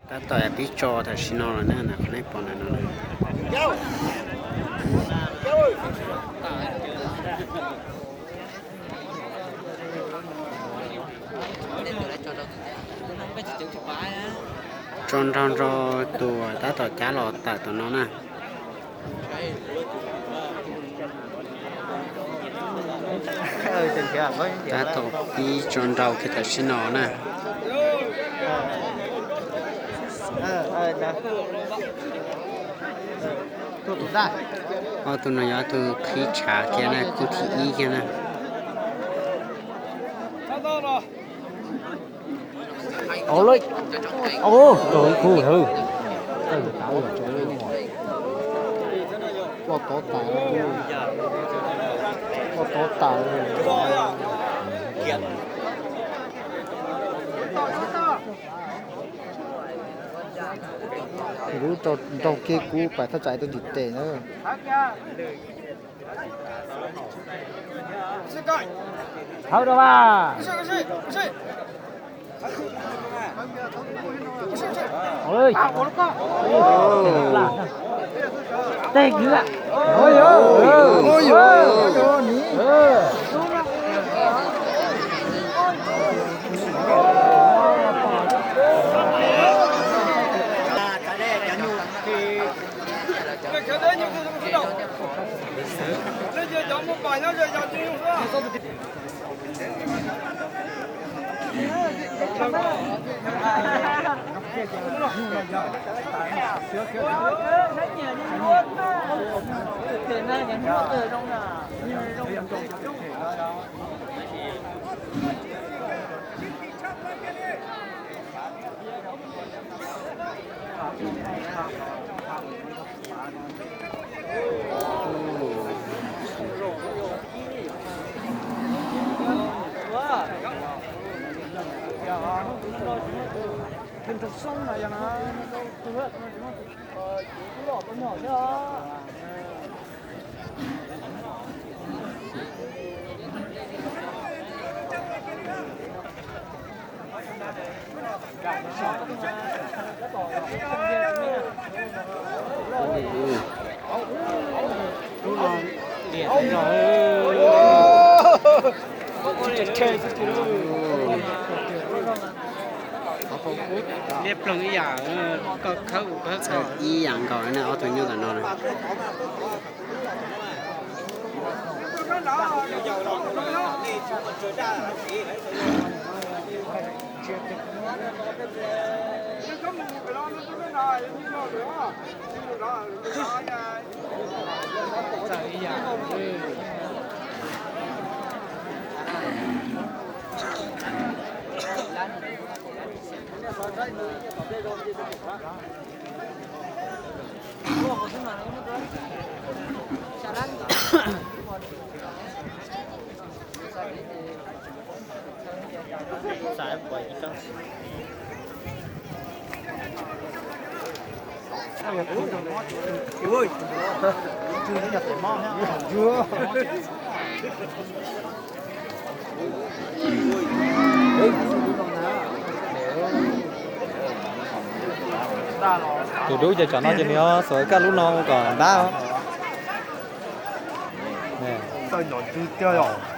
Tab tom pib tso tam sim no lawm na, qhov nej pom ntawm no na. Tso nrog nrog tus tab tom cab los tawm tom no na. Tab tom pib tso nrau kiag tam sim no na. Ob tug no yog ob tug qhib tshav kiag na, khub thib ib kiag na. Loj tod tas, loj tod tas. Lub nraug kiag kuv pais thaj tsam tus ntim tes na. Thawb rau a. Teg kwv. Ib yam nkaus ob tug nyuj tam no na. Tus dub ces tsam no ces nws yuav xuas kaj lub no mus kom ntab. Tawj nyom ntws tiag yom.